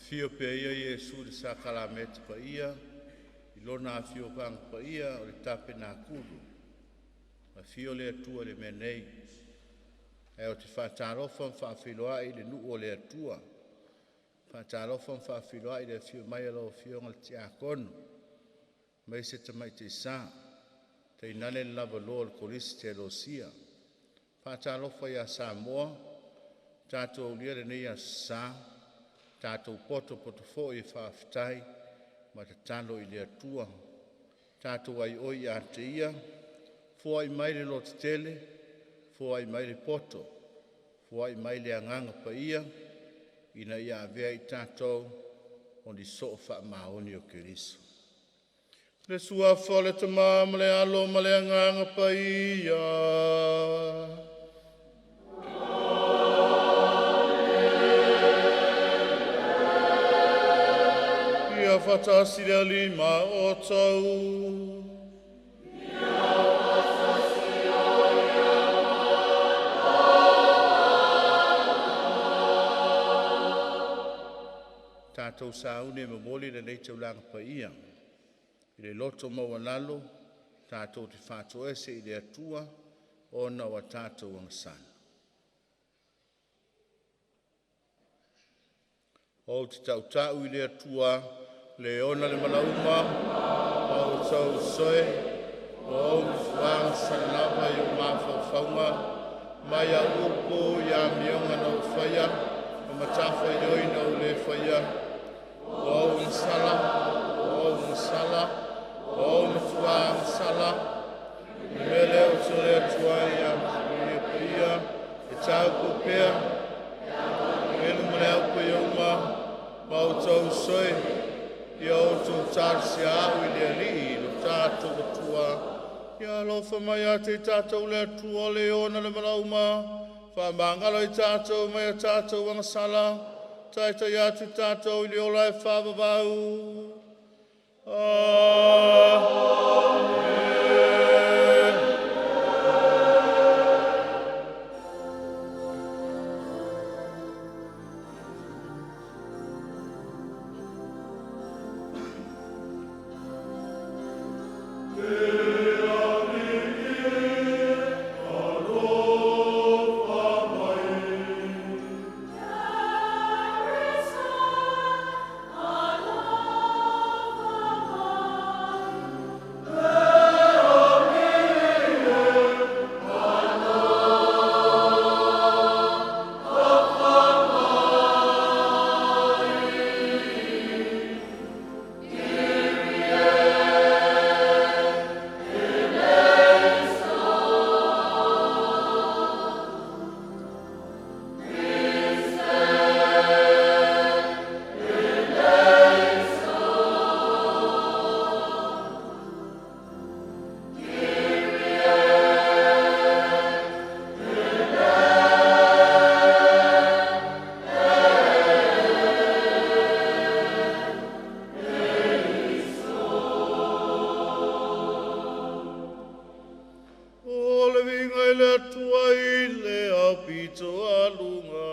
Afio pea ia Iesu i le sakalameta paia i Lona afioaga paia o le Tapenakulu, afio le Atua i le mea nei. Ae ou te faatalofa ma faafeiloai i le nuu o le Atua. E faatalofa ma faafeiloai i le afio mai o lau Afioga i le Tiakono aemaise Tamaitai Sa, tainane le lavaloa o le Kolisi Teolosia. E faatalofa ia Samoa, ua tatou aulia lenei aso Sa, tatou potopoto foi e faafetai ma tatalo i le Atua. Tatou aioi ia te Ia, foai mai le lototele, foai mai le poto, foai mai le agaga paia ina ia avea i tatou o ni soo faamaoni o Keriso. I le Suafa o le Tama ma le Alo ma le Agaga Paia. Ia faatasi le Alii ma outou. Tatou sauni e momoli lenei taulaga paia i le loto maualalo tatou te faatoese i le Atua ona o a tatou agasala. Ou te tautau i le Atua, le e ona le valaauina ma outou sō, ua ou matua agasala lava i ou mafaufauga, mai au upu i amioga na ou faia ma matafaioi na ou le faia. Ua ou agasala, ua ou agasala, ua ou matua agasala. O le mea lea ou te tulai atu ai ia Paia e taupou pea i luma o le aupaia ma outou sō, ia outou talosia au i le Alii lo tatou Atua. Ia alofa mai ia te i tatou le Atua le ona le valaauina, faamagalo i tatou mai a tatou agasala, taitai atu i tatou i le ola e faavavau. Amene. Alofa mai. O le viiga i le Atua i le aupito aluga.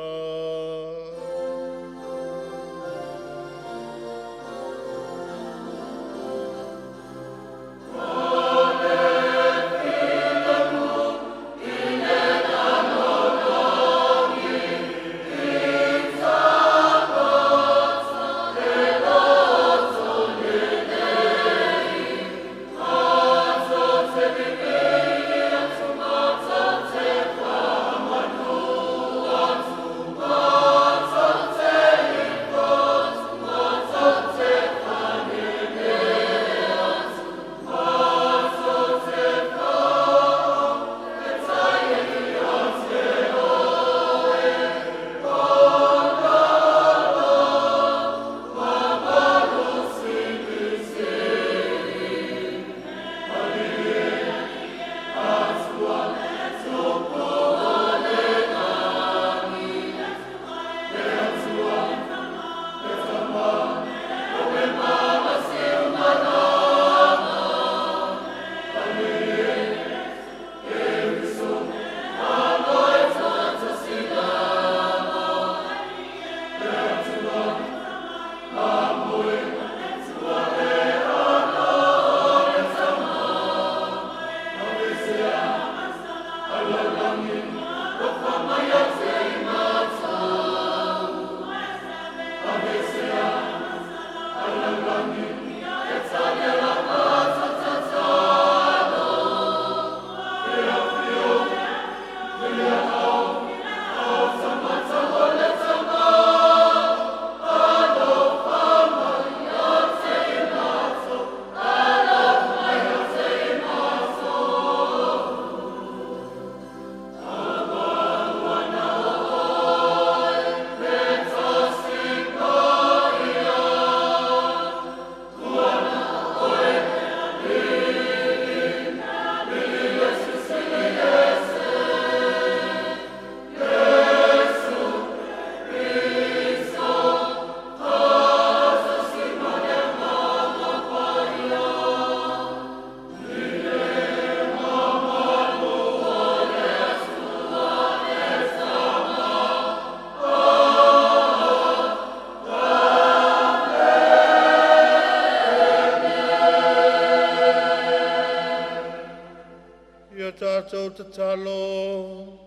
Tatalo.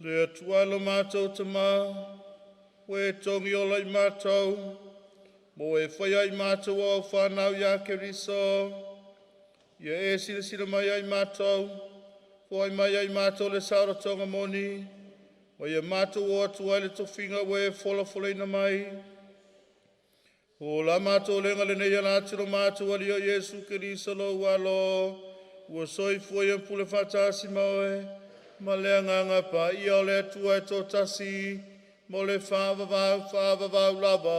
Le Atua e lo matou Tama, ua e togi ola i matou, ma ua e faia i matou o au fanau ia Keriso. Ia e silasila mai ia i matou, foai mai ia i matou le saolotoga moni, ma ia matou o atu ai i le tofiga ua e folafolaina mai. O la matou lega lenei e ala atu i lo matou Alii o Iesu Keriso lou Alo, ua soifua ma pule faatasi ma oe ma le Agaga Paia o le Atua e toatasi, mo le faavavau, faavavau lava.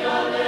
Amene.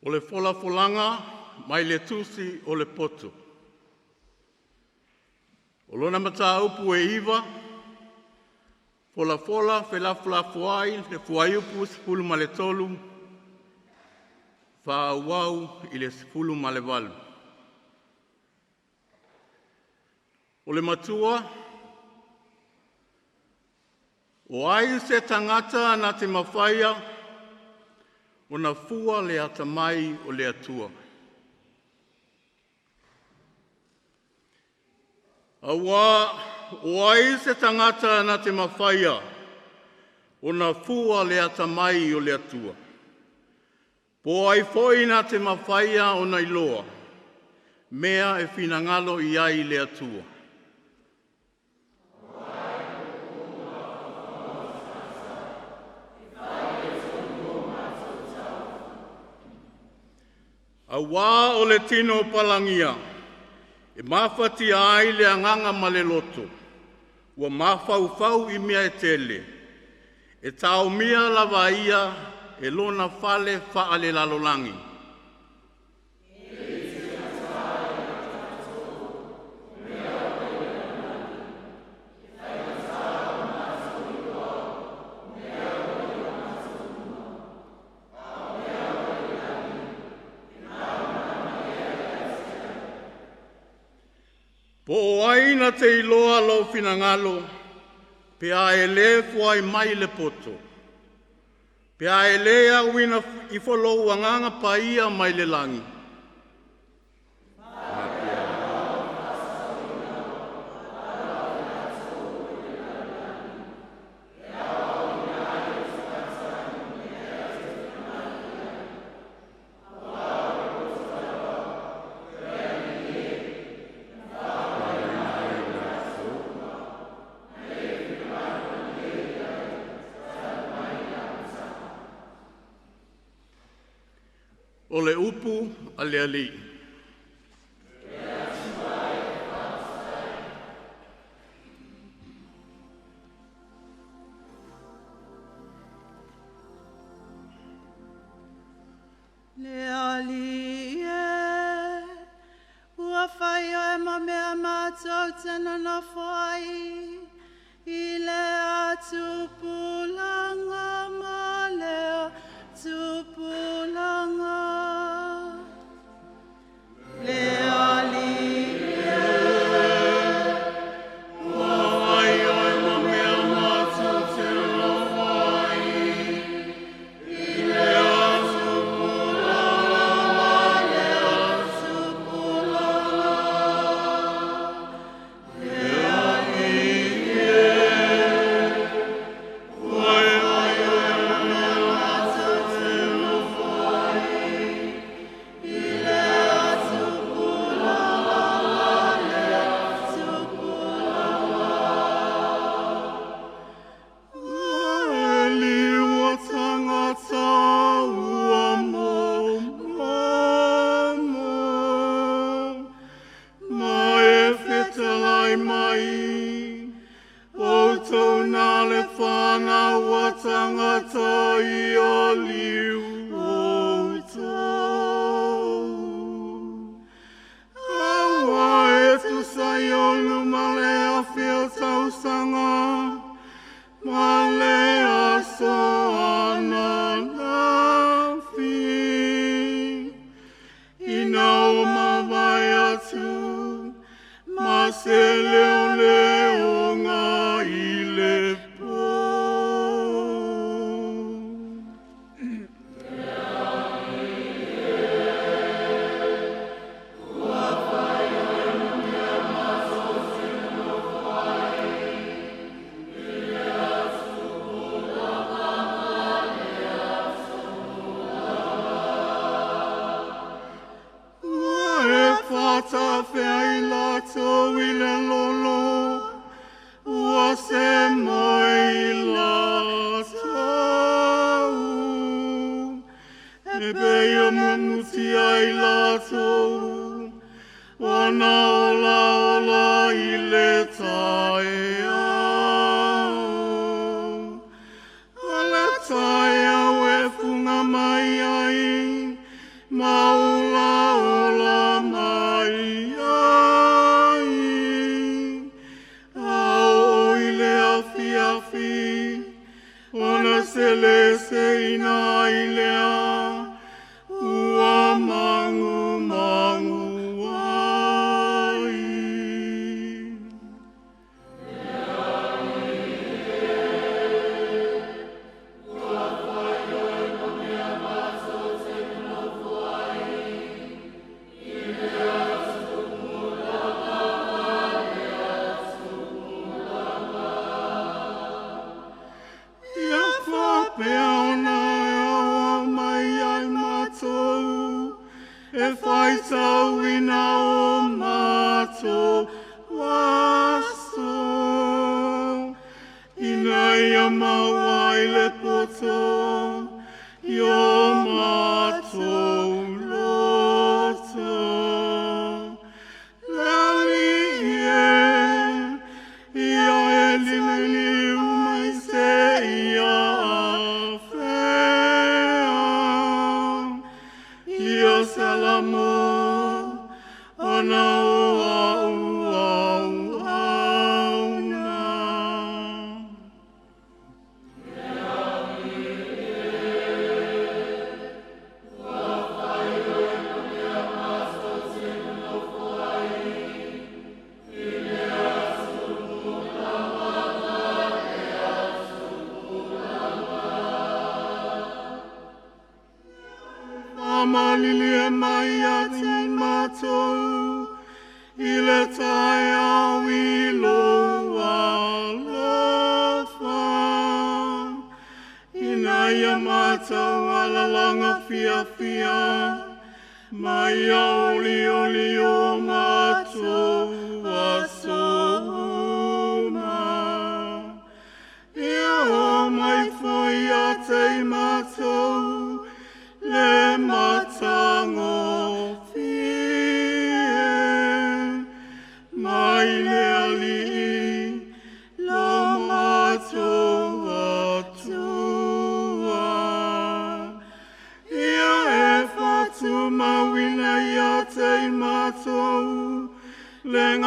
O le folafolaga mai le tusi o le poto. O lona mataupu e 9, folafola felafolafoai le fuaiupu 13, faaauau i le 18. O le matua, o ai se tagata na te mafaia ona fua le atamai o le Atua? Auā o ai se tagata na te mafaia ona fua le atamai o le Atua? Po o ai foi na te mafaia ona iloa mea e finagalo i ai le Atua? Auā o le tino palagia e mafatia ai le agaga ma le loto, ua mafaufau i mea e tele, e taomia lava ia e lona fale faalelalolagi. Po o ai na te iloa lou finagalo pe a e le fuai mai le poto, pe a e le auina ifo lou agaga paia mai le lagi? O le upu a le Alii. Le Alii e, ua fai oe ma mea matou te nonofo ai, i lea tupulaga ma lea tupulaga. Le Alii e, Ua fai oe ma mea matou te nonofo ai, i lea tupulaga ma lea tupulaga. Le Alii e, ua fai oe ma mea matou te nonofo ai, I lea tupulaga ma lea tupulaga. Ua e liu o tagata ua momomo, ma e fetalai mai, o outou na le fanau a tagata ia liu outou. Auā e tusa ai o luma le afe o tausaga, ma le aso ananafi. Ina ua mavae atu, ma se leoleoga i le pō. Ua e faatafea i latou i le lolo, ua se mai latou. E pei o muamutia i latou, ona olaola i le taeao. O le taeao e fuga mai ai, ma olaola mai ai. A oo i le afiafi, ona seleseina ai lea, ua magumagu ai. Ia faapea ona e aoao mai ai matou, e faitauina o matou aso. Ina ia maua ai le poto i o matou loto. Le Alii e, ia e liuliu mai seia afea. Ia Salamo, ona o au auauna. Faamalilie mai ia te matou, i le taeao i lou alofa. Ina ia matou alalaga fiafia, ma ia olioli o matou aso uma. Ia oo mai foi ia te matou, le mata.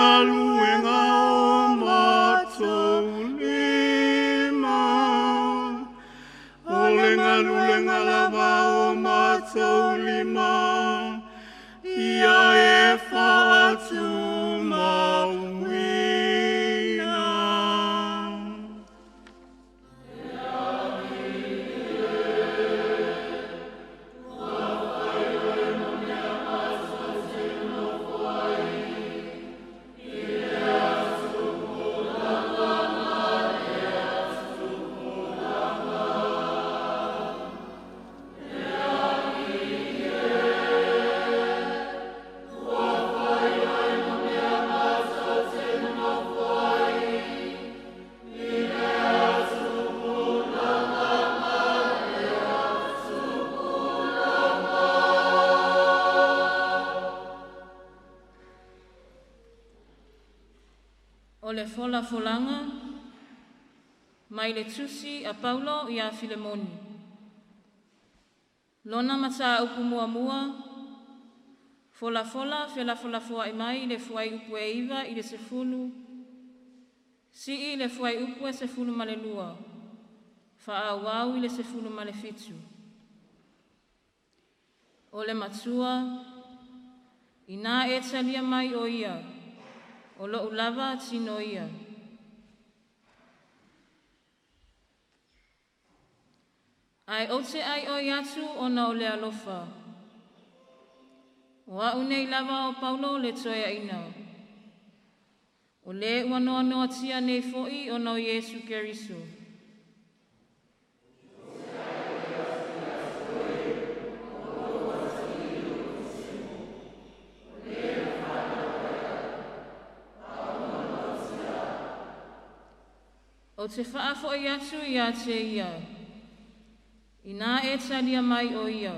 galuega o matou lima, o le galuega lava o matou lima, ia e faatumauina. O le folafolaga mai le tusi a Paulo ia Filemoni. Lona mataupu muamua, folafola felafolafoai mai i le fuaiupu e 9 i le 10, sii le fuaiupu e 12, faaauau i le 17. O le matua, inā e talia mai o ia, o lou lava tino ia. Ae ou te ai oi atu ona o le alofa. O au nei lava o Paulo le toeaina. O le ua noanoatia nei foi ona o Iesu Keriso. Ou te faafoi atu ia te ia, inā e talia mai o ia,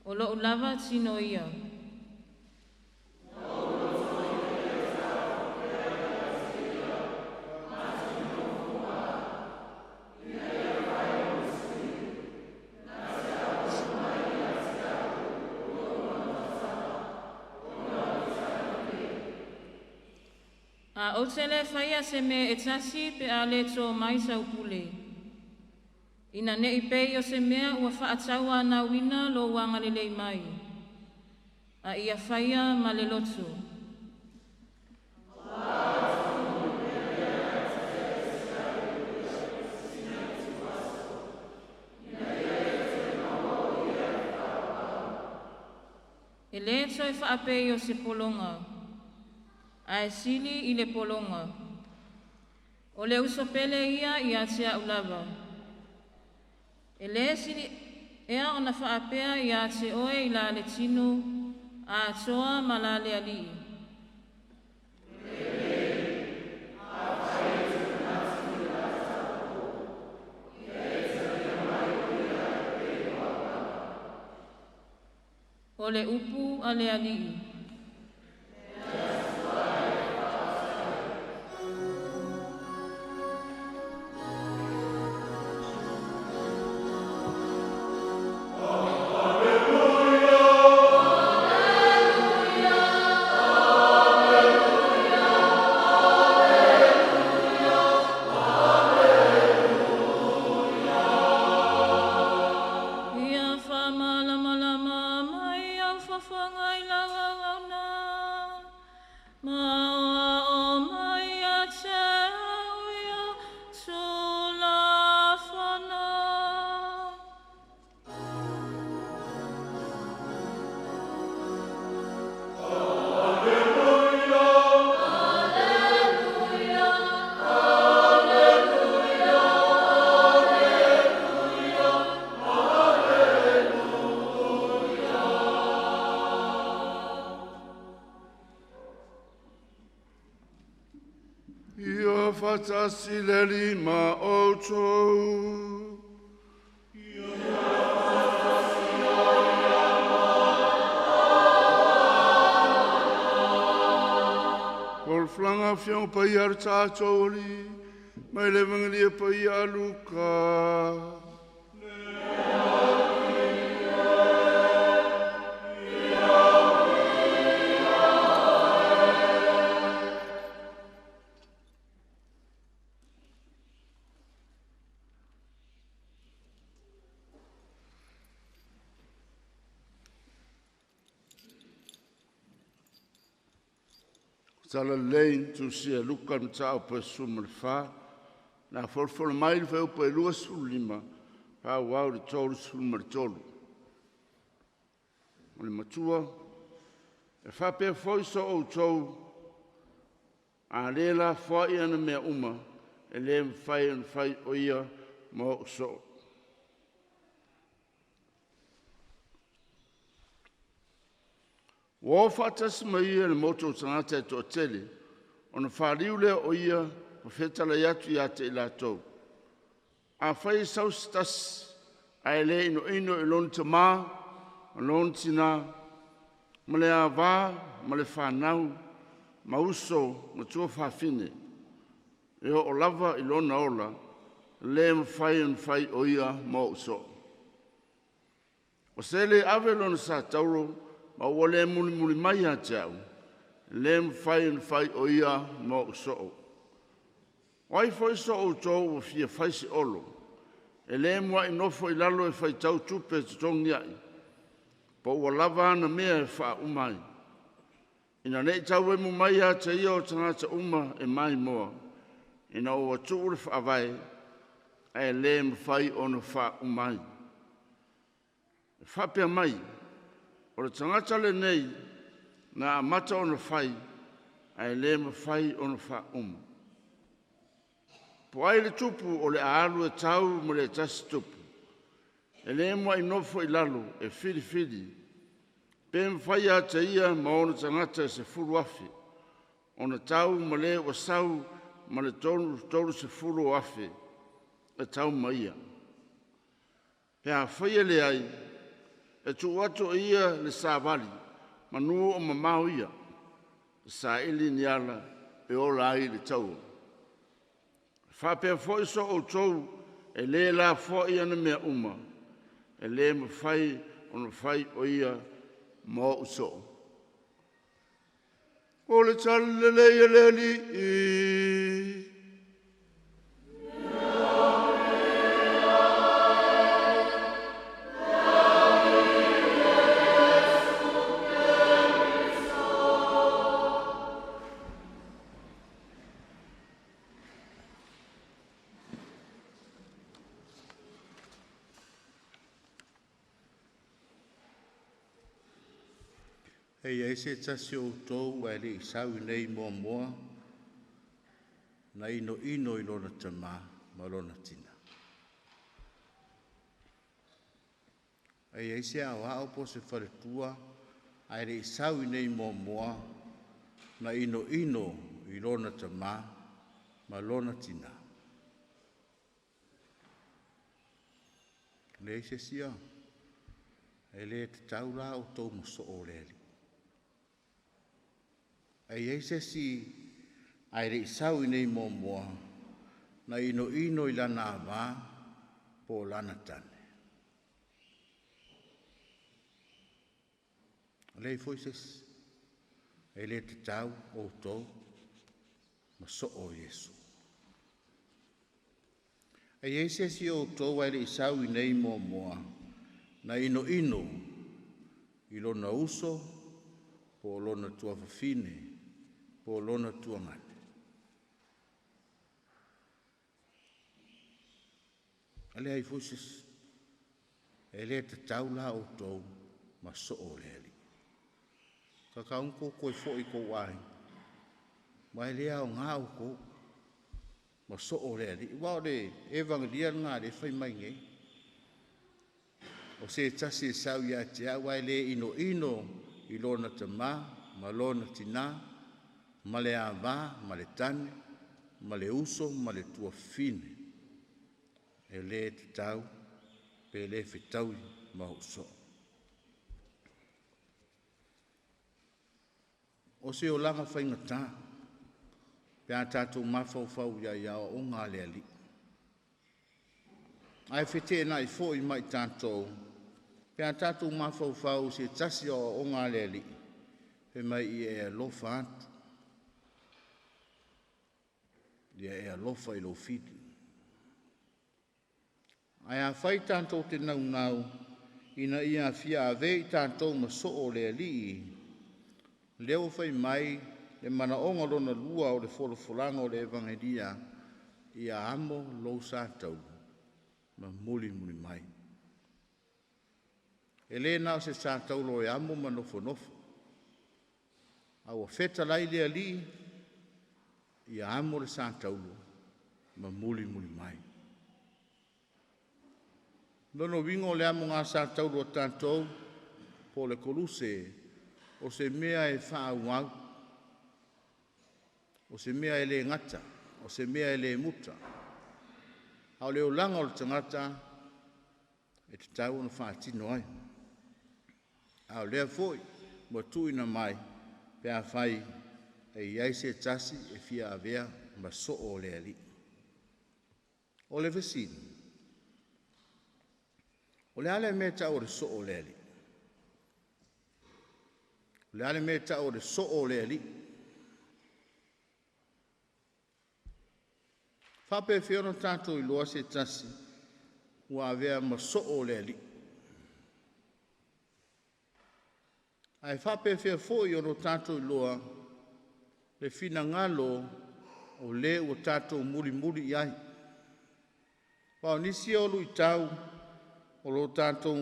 o lou lava tino ia. A ou te le faia se mea e tasi pe a le tō mai sau pule. Ina nei pei o se mea ua faatauanauina lou agalelei mai. A ia faia ma le loto. E le toe faapei o se pologa, ae sili i le pologa. O le uso pele ia ia te au lava. E le sili ea ona faapea ia te oe i la le tino, a atoa ma la le alii. O le upu a le alii. Ia faamalamalama mai au fafaga i lau auauna, ma aoao mai ia te au ia Tulafono. Ia faatasi le Alii ma outou. Folafolaga a Afioga Paia a le tatou Alii, mai le Evagelia Paia a Luka. Talalelei na tusia e Luka le Mataupu e 14, na folafolo mai le fuaiupu e 25, faaauau i le 33. O le matua, e faapea foi so outou a le lafoai ana mea uma, e le mafai ona fai o ia ma o'u soo. Ua o faatasi ma ia le motu o tagata e toatele, ona faliu lea o ia ma fetalai atu ia te i latou. Afai e sau se tasi ae le inoino i lona tamā ma lona tinā, ma le ava ma le fanau, ma uso ma tuafafine, e oo lava i lona ola, le mafai ona fai o ia ma o'u soo. O se le ave lona sa tauro ma ua le mulimuli mai ia te a'u, e le mafai ona fai o ia ma o'u soo. O ai foi so outou ua fia fai se olo, e le muai nofo i lalo e faitau tupe e totogi ai, po ua lava ana mea e faauma ai. Ina ne i tauemu mai ia te ia o tagata uma e maimoa, ina ua tuu le faavae, ae le mafai ona faauma ai. E faapea mai, o le tagata lenei na amata ona fai, ae le mafai ona faauma. Po ai le tupu o le a alu e tau ma le tasi tupu, e le muai nofo i lalo e filifili, pe mafai ia te ia ma ona tagata e 10,000, ona tau ma le ua sau ma le 30,000 e tau ma ia. Pe a fai e leai, e tuu atu e ia le savali, manu o mamao ia, e saili ni ala e ola ai le taua. E faapea foi so outou e le lafoai ana mea uma, e le mafai ona fai o ia ma o'u soo. O le talalelei a le Alii. E i ai se tasi o outou ae le i sau iinei muamua na inoino i lona tamā ma lona tinā. E i ai se aoao po o se faletua ae le i sau iinei muamua na inoino i lona tamā ma lona tinā. Leai se isi a? E le tatau la outou ma soo o le Alii. E i ai se isi ae le i sau iinei muamua na inoino i lana avā po o lana tane. Leai foi se isi. E le tatau outou ma soo o Iesu. E i ai se isi o outou ae le i sau iinei muamua na inoino i lona uso po o lona tuafafine po o lona tuagane. A leai foi se isi. E le tatau la outou ma soo o le Alii. Tatau ona outou toe foi i tou aiga, ma e le aoga outou ma soo o le Alii. Aua o le evagelia lena lea e fai mai nei. O se tasi e sau ia te au ae le inoino i lona tamā ma lona tinā, ma le avā ma le tane, ma le uso ma le tuafafine, e le tatau pe le fetaui ma o'u soo. O se olaga faigata, pe a tatou mafaufau i ai aoaoga a le Alii. Ae feteenai foi ma i tatou, pe a tatou mafaufau i se tasi o aoaoga a le Alii, fai mai ia e alofa atu, ia e alofa i lou fili. Ae afai tatou te naunau ina ia fia ave i tatou ma soo o le Alii, lea ua fai mai le manaoga lona lua o le folafolaga o le Evagelia, ia amo lou sa taulu ma mulimuli mai. E le na o se sa taulo e amo ma nofonofo, a ua fetalai le Alii, ia amo le sa taulu ma mulimuli mai. Lona uiga o le amoga sa taulu a tatou po o le koluse, o se mea e faaauau, o se mea e le gata, o se mea e le muta. A o le olaga o le tagata e tatau ona faatino ai. A o lea foi ua tuuina mai pe afai e i ai se tasi e fia avea ma soo o le Alii. O le fesili, o le a le mea e tau o le soo o le Alii? O le a le mea e tau o le soo o le Alii? Faapefea ona tatou iloa se tasi ua avea ma soo o le Alii? Ae faapefea foi ona tatou iloa le finagalo o le ua tatou mulimuli i ai? Aua o nisi o luitau o lo tatou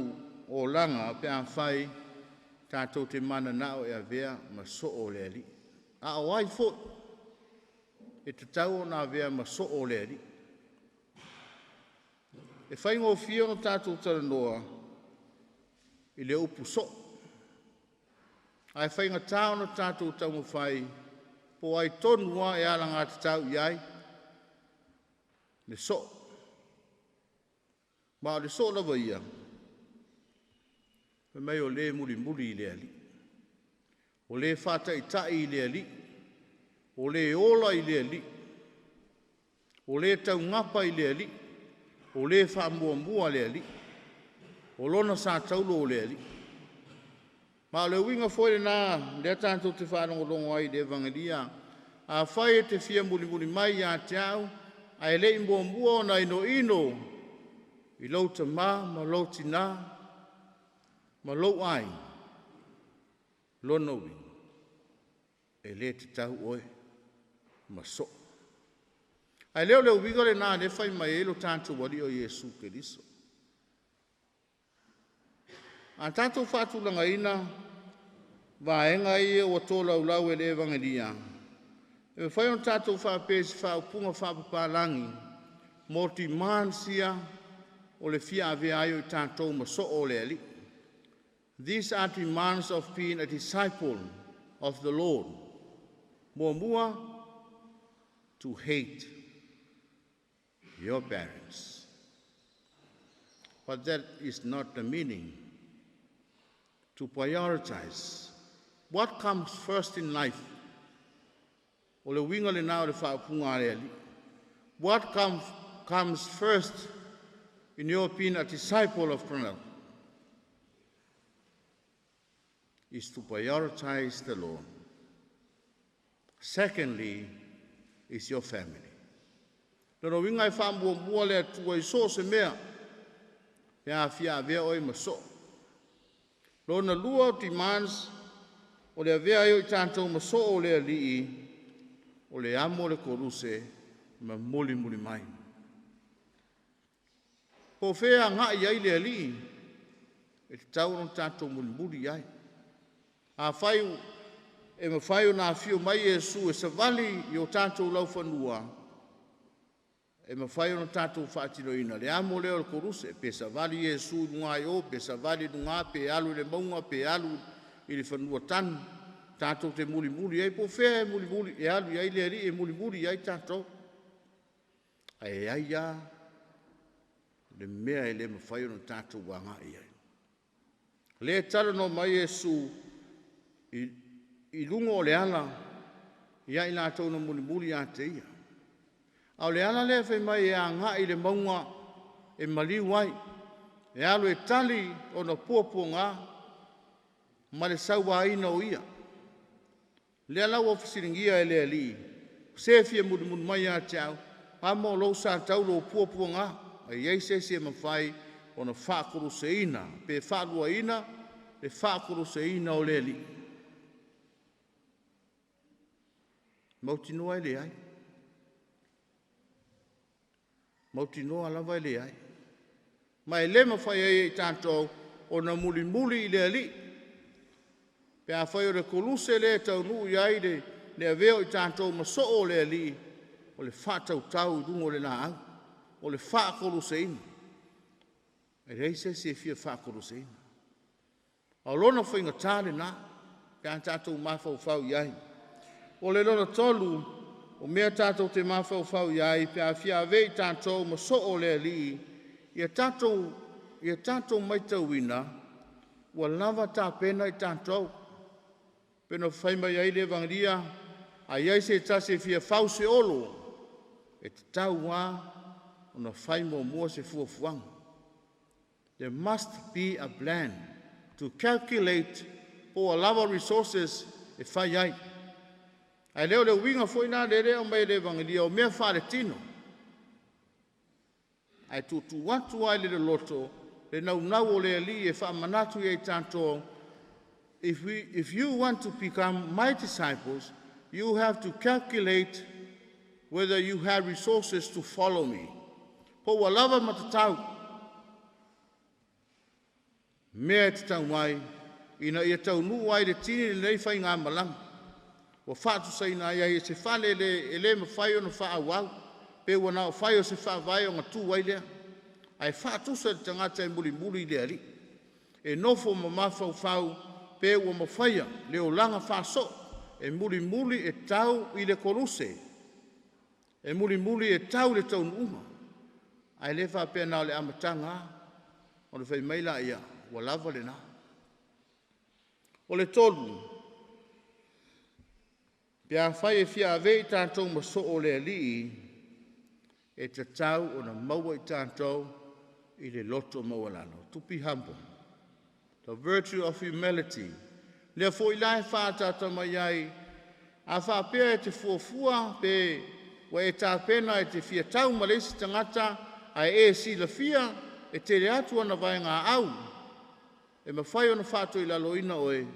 olaga pe afai tatou te mananao e avea ma soo o le Alii. A o ai foi e tatau ona avea ma soo o le Alii? E faigofie ona tatou talanoa i le upu soo, ae faigata ona tatou taumafai po o ai tonu lava e alagatatau i ai le soo. Ma o le soo lava ia, fai mai o le mulimuli i le Alii, o le faataitai i le Alii, o le ola i le Alii, o le taugapa i le Alii, o le faamuamua le Alii, o lona sa taulo o le Alii. Ma o le uiga foi lena lea tatou te faalogologo ai i le Evagelia, afai e te fia mulimuli mai ia te au, ae le i muamua ona inoino i lou tamā ma lou tinā ma lou aiga, lona uiga, e le tatau oe ma soo. Ae le o le uiga lena lea e fai mai ai lo tatou Alii o Iesu Keriso. A tatou faatulagaina vaega ia ua tolaulau e le Evagelia, e mafai ona tatou faapea i se faaupuga faapapalagi mo demands ia o le fia avea ai o i tatou ma soo o le Alii. These are demands of being a disciple of the Lord. Muamua, to hate your parents. But that is not the meaning. To prioritize what comes first in life. O le uiga lena o le faaupuga a le Alii. What comes first in your being a disciple of Christ is to prioritize the Lord. Secondly, is your family. Lona uiga e faamuamua le Atua i so o se mea, pe a fia avea oe ma soo. Lona lua o demands o le avea ai o i tatou ma soo o le Alii, o le amo le koluse ma mulimuli mai. Po o fea agai ai le Alii, e tatau ona tatou mulimuli i ai. Afai e mafai ona afio mai Iesu e savali i o tatou laufanua, e mafai ona tatou faatinoina le amo lea o le koluse, pe savali Iesu i luga i o, pe savali i luga, pe alu i le mauga, pe alu i le fanua tanu, tatou te mulimuli ai, po o fea e mulimuli e alu i ai le Alii e mulimuli i ai tatou. Ae ai lava le mea e le mafai ona tatou agai ai. Le talanoa mai Iesu i luga o le ala ia i latou na mulimuli ia te ia. A o le ala lea fai mai e agai i le mauga e maliu ai, e alu e tali ona puapuaga ma le sauaina o ia. Lea la ua fesiligia e le Alii, se fia mulimuli mai ia te au, amo lou sa taulo o puapuaga, e i ai se isi e mafai ona faakoluseina pe faaluaina le faakoluseina o le Alii. Mautinoa e leai. Mautinoa lava e leai. Ma e le mafai ai e i tatou ona mulimuli i le Alii. Pe afai o le koluse lea e taunuu i ai le avea o i tatou ma soo o le Alii, o le faatautau i luga o le laau, o le faakoluseina. E leai se isi e fia faakoluseina. A o lona faigata lena, pe a tatou mafaufau i ai. O le lona tolu, o mea tatou te mafaufau i ai pe a fia ave i tatou ma soo o le Alii, ia tatou matauina ua lava tapena i tatou. Pe na fai mai ai le Evagelia, a i ai se tasi e fia fau se olo, e tatau lava ona fai muamua se fuafuaga. There must be a plan to calculate po ua lava resources e fai ai. Ae le o le uiga foi la lea aumai e le Evagelia o mea faaletino. Ae tuutuu atu ai le loloto le naunau o le Alii e faamanatu ia i tatou, if you want to become my disciples, you have to calculate whether you have resources to follow me. Po ua lava matatau mea e tatau ai ina ia taunuu ai le tini lenei faigamalaga. Ua faatusaina ai ai e se fale le, e le mafai ona faaauau, pe ua na o fai o se faavae ona tu ai lea. Ae faatusa le tagata e mulimuli i le Alii. E nofo ma mafaufau pe ua mafaia le olaga faasoo e mulimuli e tau i le koluse, e mulimuli e tau i le taunuuga. Ae le faapea na o le amataga lava, ona fai mai laia, ua lava lena. O le tolu, pe afai e fia ave i tatou ma soo o le Alii, e tatau ona maua i tatou i le loto maualalo. To be humble. The virtue of humility. Lea foi la e faaataata mai ai, a faapea e te fuafua pe ua e tapena e te fia tau ma le isi tagata, ae e silafia e tele atu ona vaegaau, e mafai ona faatoilaloina oe,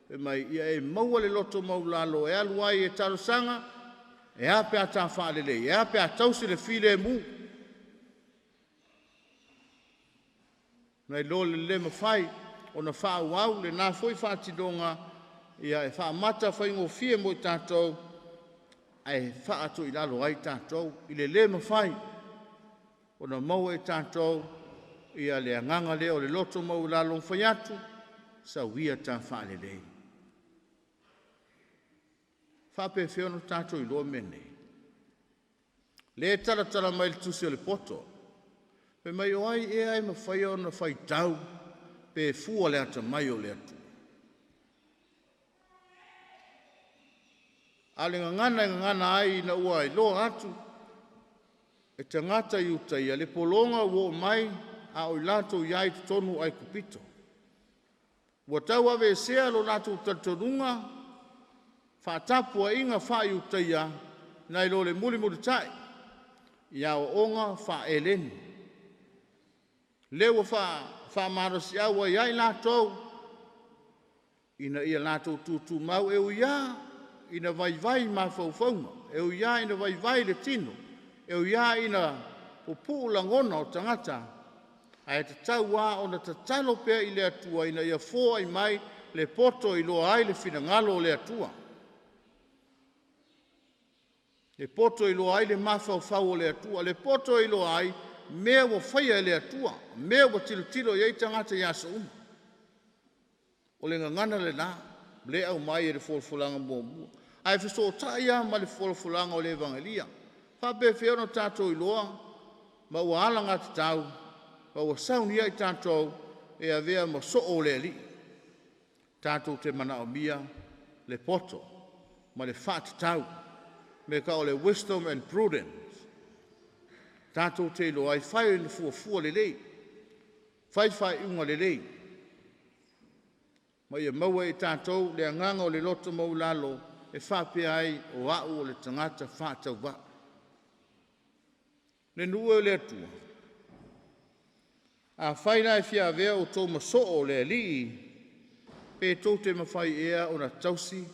e mai ia e maua le loto maulalo e alu ai e talosaga, e a pe a ta faalelei, e a pe a tausi le filemu. Nai lo le le mafai ona faaauau lena foi faatinoga, ia e faamata faigofie mo i tatou, ae faatoilalo ai tatou i le le mafai ona maua e tatou ia le agaga lea o le loto maualalo fai atu, sauia ta faalelei. Faapefea ona tatou iloa mea nei? Le talatala mai le tusi o le poto. Fai mai o ai ea e mafai ona faitau pe fua le atamai o le Atua. A le gagana e gagana ai ina ua iloa atu e tagata i uta ia le pologa ua oo mai a o i latou i ai totonu o Aikupito. Ua tau aveesea lo latou talitonuga faatapuaiga faaiutaia nai lo le mulimulitai i aoaoga faaeleni. Le ua faamalosiau ai ai latou ina ia latou tutumau e ui lava ina vaivai mafaufauga, e ui lava ina vaivai le tino, e ui lava ina pupuu lagona o tagata, ae tatau lava ona tatalo pea i le Atua ina ia foai mai le poto e iloa ai le finagalo o le Atua. Le poto e iloa ai le mafaufau o le Atua, le poto e iloa ai mea ua faia e le Atua, mea ua tilotilo i ai tagata i aso uma. O le gagana lena, le aumai e le folafolaga muamua. Ae fesootai lava ma le folafolaga o le Evagelia. Faapefea ona tatou iloa ma ua alagatatau, ma ua saunia i tatou e avea ma soo o le Alii. Tatou te manaomia le poto ma le faatatau, me ka o le wisdom and prudence. Tatou te iloa ai fai le fuafua lelei, fai faaiuga lelei, ma ia maua e tatou le agaga o le loto maulalo e faapea ai o au o le tagata faatauvaa. Le nuu e o le Atua, afai la e fia avea outou ma soo o le Alii, pe tou te mafai ea ona tausi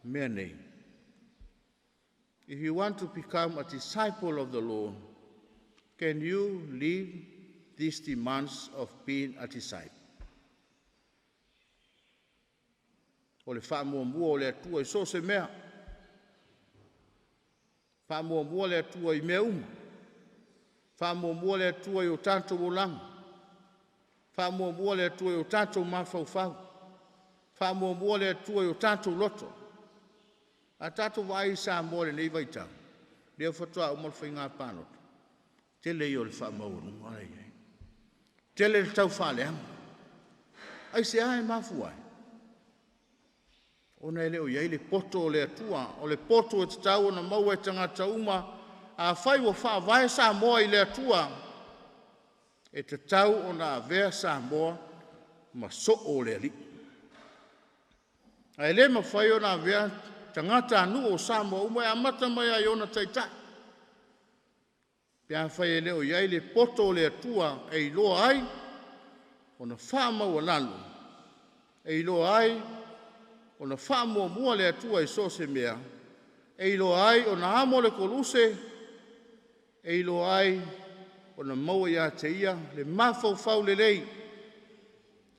mea nei. If you want to become a disciple of the Lord, can you live these demands of being a disciple? O le faamuamua o le Atua i so o se mea. Faamuamua le Atua i mea uma. Faamuamua le Atua i o tatou olaga. Faamuamua le Atua i o tatou mafaufau. Faamuamua le Atua i o tatou loto. A tatou vaai i Samoa i lenei vaitau, lea faatoa uma le faiga palota, tele ia o le faamaualuga la e i ai. Tele le taufaaleaga. Aisea e mafua ai? Ona e le o i ai le poto o le Atua, o le poto e tatau ona maua e tagata uma. Afai ua faavae Samoa i le Atua, e tatau ona avea Samoa ma soo o le Alii. Ae le mafai ona avea tagatanuu o Samoa uma e amata mai lava i ona taitai, pe afai e le o i ai le poto o le Atua e iloa ai ona faamaualalo, e iloa ai ona faamuamua le Atua i so o se mea, e iloa ai ona amo le koluse, e iloa ai ona maua ia te ia le mafaufau lelei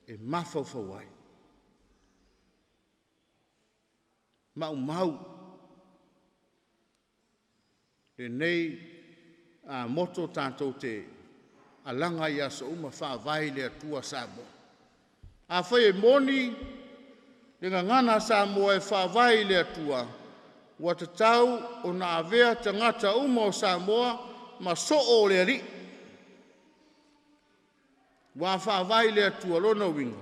e mafaufau ai. Maumau lenei moto tatou te alaga ai i aso uma, faavae i le Atua Samoa. Afai e moni le gagana a Samoa e faavae i le Atua, ua tatau ona avea tagata uma o Samoa ma soo o le Alii. Ua faavae i le Atua, lona uiga,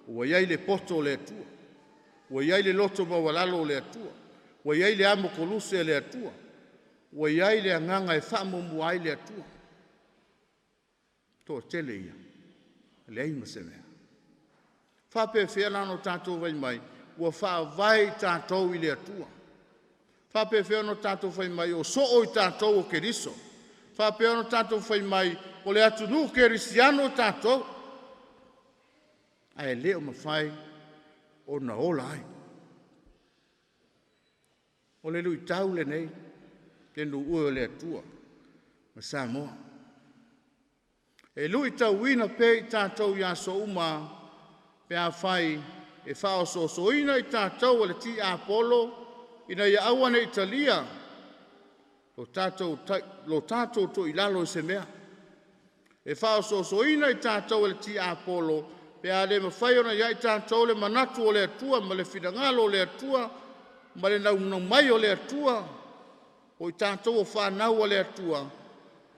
ua i ai le poto o le Atua, ua i ai le loto maualalo o le Atua, ua i ai le amo koluse a le Atua, ua i ai le agaga e faamuamua ai le Atua. Toatele ia, leai ma se mea. Faapefea la ona tatou fai mai ua faavae i tatou i le Atua? Faapefea ona tatou fai mai o soo i tatou o Keriso? Faapea ona tatou fai mai o le atunuu kerisiano tatou? Ae le o mafai ona ola ai. O le luitau lenei, le nuu e o le Atua ma Samoa. E luitauina pea i tatou i aso uma pe afai e faaosoosoina i tatou e le tiapolo ina ia aua ne i talia lo tatou toilalo i se mea. E faaosoosoina i tatou e le tiapolo pe a le mafai ona ia i tatou le manatu o le Atua ma le finagalo o le Atua ma le naunau mai o le Atua, o i tatou o fanau a le Atua,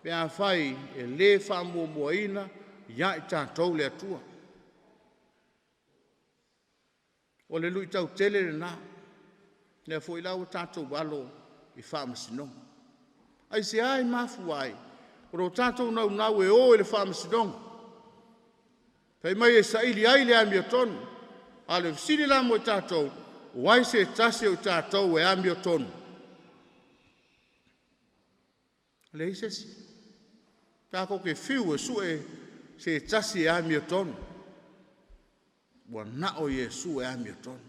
pe afai e le faamuamuaina ia i tatou le Atua. O le luitau tele lena, lea foi la ua tatou alo i faamasinoga. Aisea e mafua ai o lo tatou naunau e o i le faamasinoga? Fai mai e saili ai le amiotonu. A o le fesili la mo i tatou, o ai se tasi o i tatou e amiotonu? Leai se isi. Tatou te fiu e sue se tasi e amiotonu. Ua na o Iesu e amiotonu.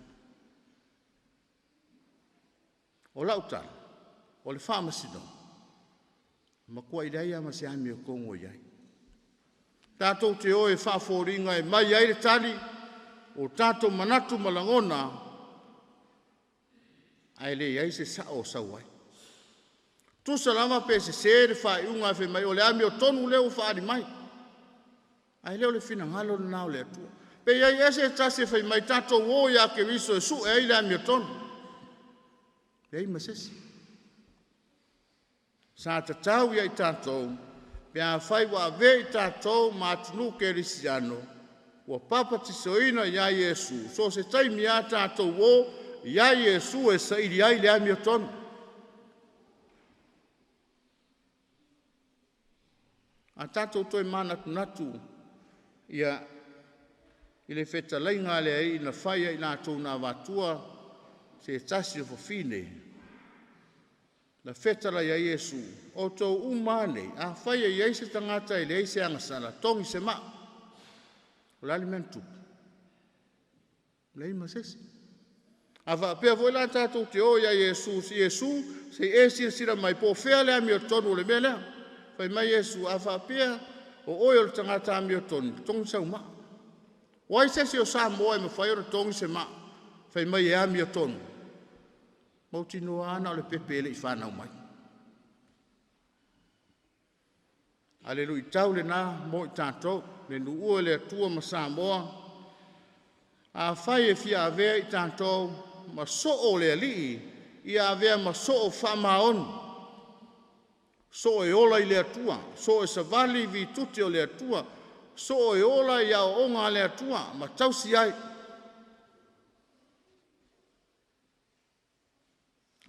O lau tala, o le faamasinoga, matuai leai lava ma se amiotonu o i ai. Tatou te o e faafoliga e mai ai le tali o tatou manatu ma lagona, ae leai se sao o sau ai. Tusa lava pe sese le faaiuga e fai mai o le amiotonu lea ua faaali mai, ae le o le finagalo lena o le Atua. Pe i ai ese tasi e fai mai tatou o ia Keriso e sue ai le amiotonu. Leai ma se isi. Sa tatau ia i tatou, pe afai ua avea i tatou ma atunuu kerisiano, ua papatisoina ia Iesu, so o se taimi a tatou o ia Iesu e saili ai le amiotonu. A tatou toe manatunatu ia i le fetalaiga a le Alii na fai ai latou na avatua se tasi o fafine, na fetalai ai Iesu, outou uma nei, afai e i ai se tagata e leai se agasala, togi se maa. O le a le mea na tupu? Leai ma se isi. A faapea foi la tatou te o ia Iesu, Iesu, se i e silasila mai po o fea le amiotonu o le mea lea. Fai mai Iesu, a faapea o oe o le tagata amiotonu, togi sau maa. O ai se isi o Samoa e mafai ona togi se maa fai mai e amiotonu? Mautinoa lava na o le pepe e le i fanau mai. A le luitau lena mo i tatou, le nuua e le Atua ma Samoa, afai e fia avea i tatou ma soo o le Alii, ia avea ma soo faamaoni, soo e ola i le Atua, soo e savali i vituti o le Atua, soo e ola i aoaoga a le Atua ma tausi ai.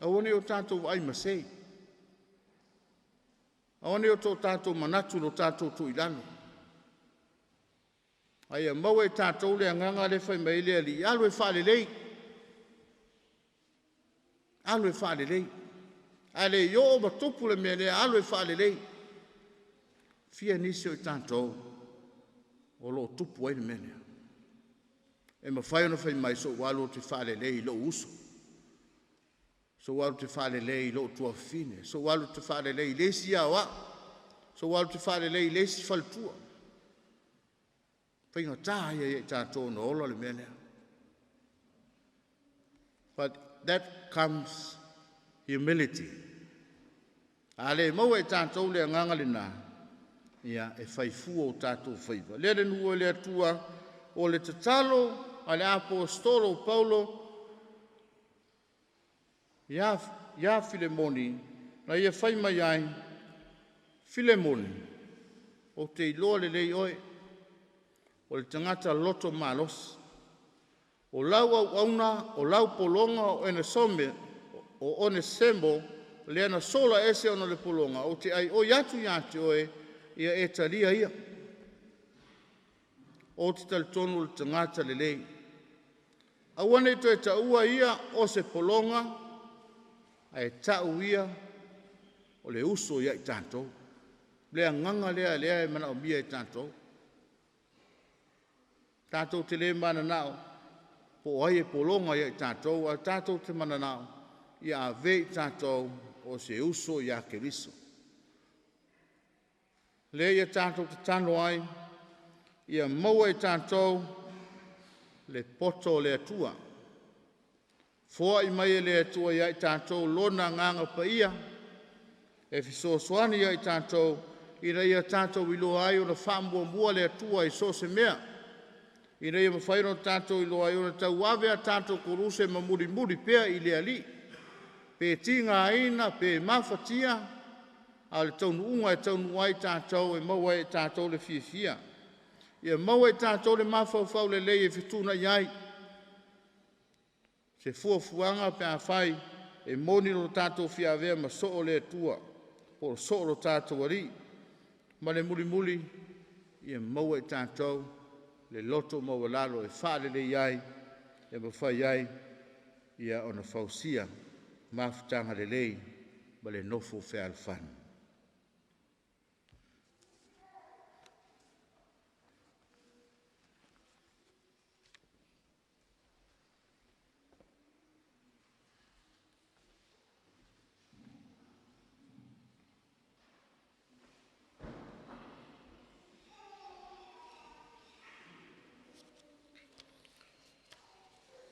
Aua ne i o tatou vaai masei, aua ne i o tatou manatu i lo tatou tuu i lalo, a ia maua e tatou le agaga lea e fai mai ai le Alii, alu e faalelei, alu e faalelei. A le i oo ma tupu le mea lea, alu e faalelei. Fia nisi o i tatou o lo o tupu ai le mea lea. E mafai ona fai mai, sou alu ou te faalelei i lou uso, sou alu ou te faalelei i lou tuafafine, sou alu ou te faalelei i le isi aoao, sou alu ou te faalelei i le isi faletua. Faigata ia ia i tatou ona ola le mea lea. But that comes humility. A le maua e tatou le agaga lena, ia e fai fua o tatou faiva. Lea le nuu e le Atua, o le tatalo a le Aposetolo o Paulo ia Filemoni, na ia fai mai ai, Filemoni, ou te iloa lelei oe, o le tagata loto malosi. O lau auauna, o lau pologa o Enesome, o Onesemo, lea na sola ese ona o le pologa, ou te aioi atu ia te oe, ia e talia ia. Ou te talitonu o le tagata lelei. Aua ne i toe taua ia o se pologa, ae tau ia o le uso ia i tatou. Le agaga lea lea e manaomia e tatou. Tatou te le mananao po o ai e pologa ia i tatou, ae tatou te mananao ia ave i tatou o se uso ia Keriso. Lea ia tatou tatalo ai, ia maua e tatou le poto o le Atua. Foai mai e le Atua ia i tatou lona agaga paia, e fesoasoani ia i tatou, ina ia tatou iloa ai ona faamuamua le Atua i so o se mea, ina ia mafai ona tatou iloa ai ona tauave a tatou koluse ma mulimuli pea i le Alii, pe tigaina pe mafatia, a o le taunuuga e taunuu ai tatou e maua ai e tatou le fiafia. Ia maua e tatou le mafaufau lelei e fetuunai ai se fuafuaga pe afai e moni lo tatou fia avea ma soo o le Atua po o soo lo tatou Alii. Ma le mulimuli, ia maua e tatou le loto maualalo e faalelei ai, e mafai ai ia ona fausia mafutaga lelei ma le nofo fealofani.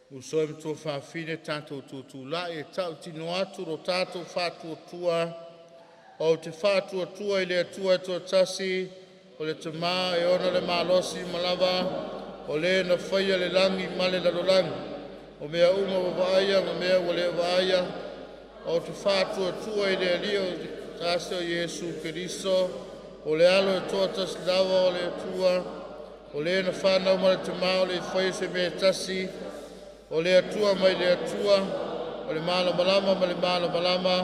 Uso e ma tuafafine, tatou tutulai e tautino atu lo tatou faatuatua. Ou te faatuatua i le Atua e toatasi, o le Tama e ona le malosi uma lava, o le na faia le lagi ma le lalolagi, o mea uma ua vaaia ma mea ua le vaaia. Ou te faatuatua i le Alii o tasi o Iesu Keriso, o le alo e toatasi lava o le Atua, o le na whanau ma le Tama o le faia se mea tasi, o le Atua mai le Atua, o le malamalama ma le malamalama,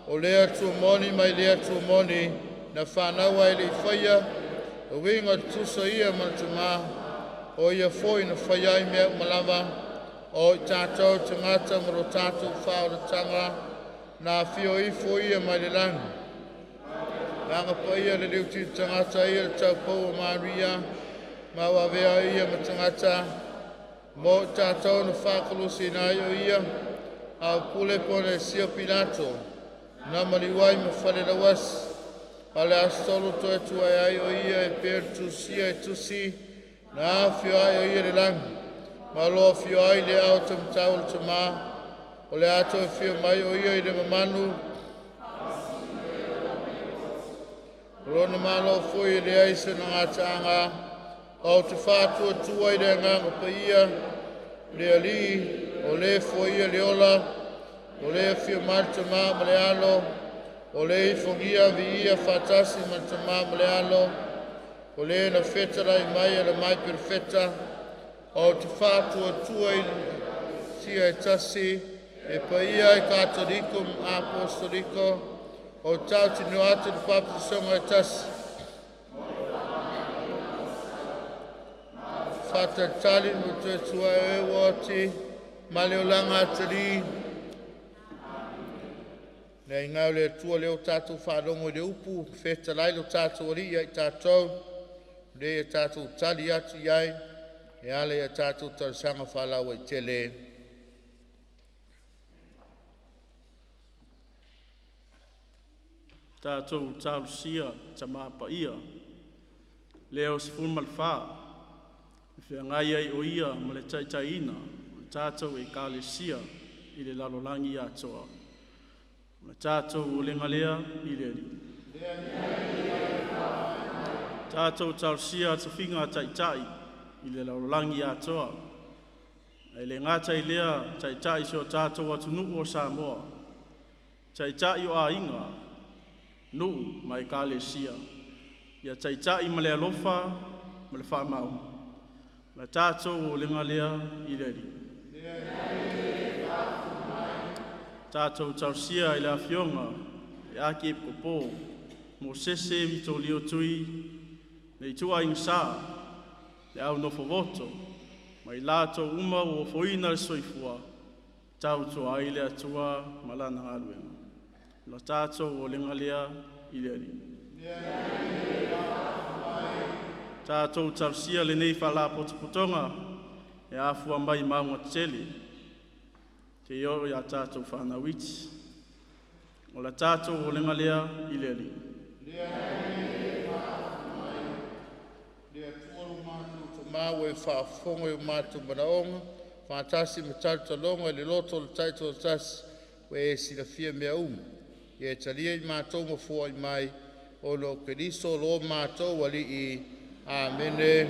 o le Atua moni mai le Atua moni, na whanau ai le faia, o uiga tutusa ia ma le Tama, o ia foi na faia ai mea uma lava, o i tātou tagata ma lo tātou whaoratanga, na whio ifo ia mai le langi. Langa pa ia le liuti tagata ia le taupau o Maria, ma wavea ia ma tagata, Mo i tātou na whakalusi ai o ia, a pule Ponesio Pilato, na maliu ai ma fale lauasi, a le aso tolu toe tuai ai o ia e pei ona tusia e tusi, na afio ai o ia le lagi, ma lo afio ai le ao tamatau o le tamā, o le ato e fio mai o ia i le mamanu, o lona malo foi e leai se gataga, o te whātua i le anganga paia, le ali, o le foia le ola, o le afio mai le tamā ma le alo, o le ifogia viia whātasi ma le tamā ma le alo, o le na whetara i mai e le mai perfeta, o te whātua i sia e tasi, e paia e katoliko ma apostoliko, o tau tino atu le papisonga e tasi. Whātatali mo te tua e wati, ma le olanga atari. Nei ngau le tua leo tātou whārongo i le upu, whetalai lo tātou ori ia i tātou, le ia tātou tali atu iai, e ale ia tātou tausanga whālawa i tele. Tātou tausia tamapa ia, leo se fūmalwha, e whiangai ai o ia ma le taitaina, o tātou e kalesia i le lalolangi atoa. O le tātou o lenga lea i le ali. Tātou tausia tawhinga taitai i le lalolangi atoa. Ai le ngata i lea taitai se o tātou atunu'u o Samoa. Taitai o ainga, nu'u mai kalesia. Ia taitai ma le alofa ma le whaamau. La tātou o lenga lea i le ali. Tātou tausia i le afionga e ake e popo, mo sese vito lio tui, nei tua inga sā, le au nofo voto, mai lātou uma o foina le soifua, tautua ai le atua malana aluenga. La tātou o lenga lea i le ali. Tātou tausia le nei whalapotopotonga e afua mai maunga tele, te io ia tātou whanauiti. O la tātou o lenga lea i le ali. Le atua lo mātou tamau e whaafongo i o mātou manaonga, whātasi ma tautaloga i le loto o le taito tasi, ua e silafia mea uma. Ia e talia i mātou mafua i mai, o lo Keriso lo mātou ali'i. Amene.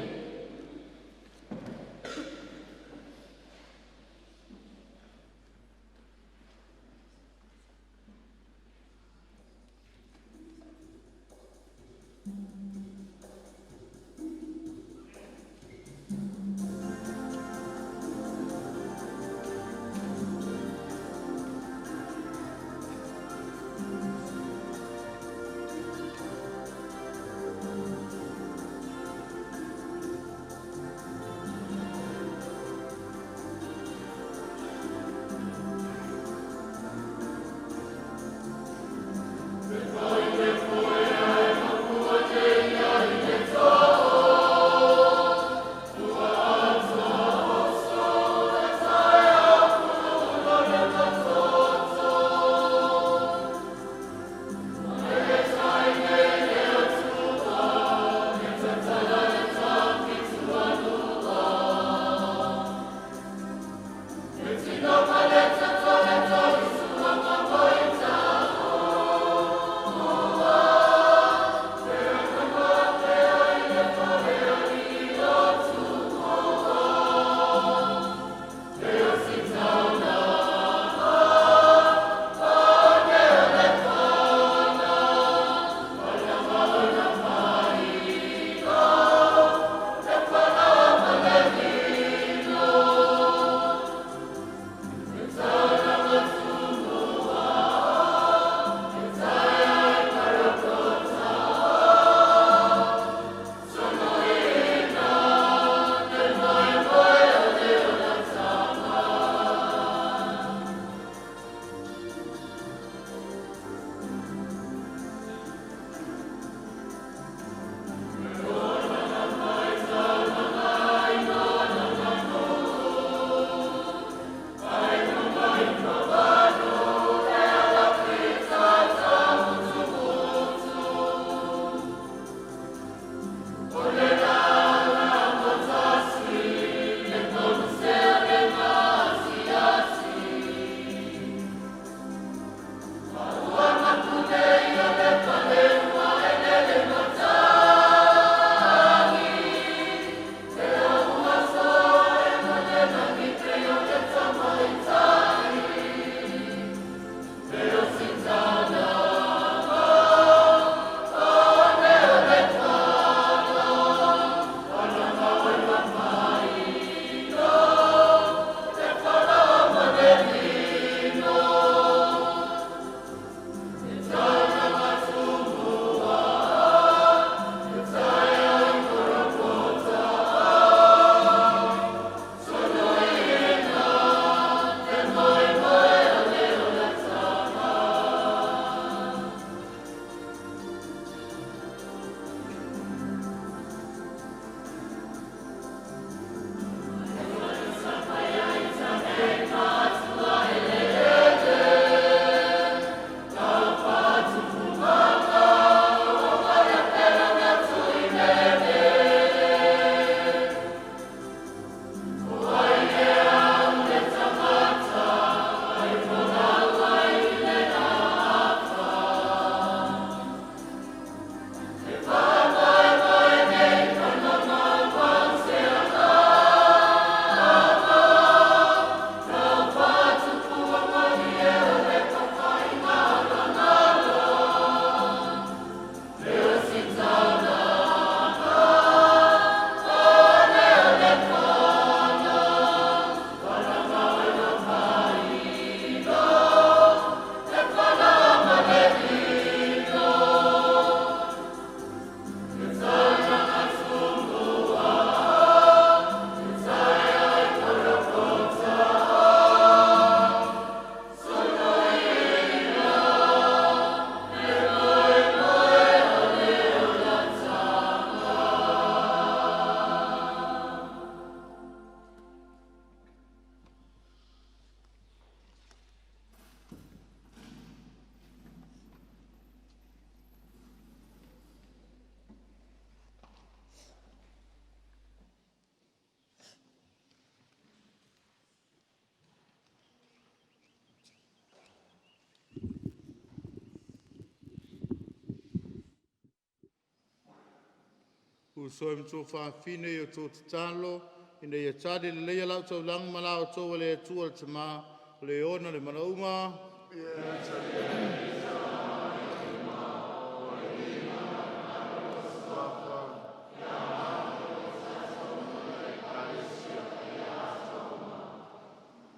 Uso e matua whaafine i o tō tatalo, ina ia tali le leia lau taulaga ma la o tō le atua le tama, o le ona le manaunga.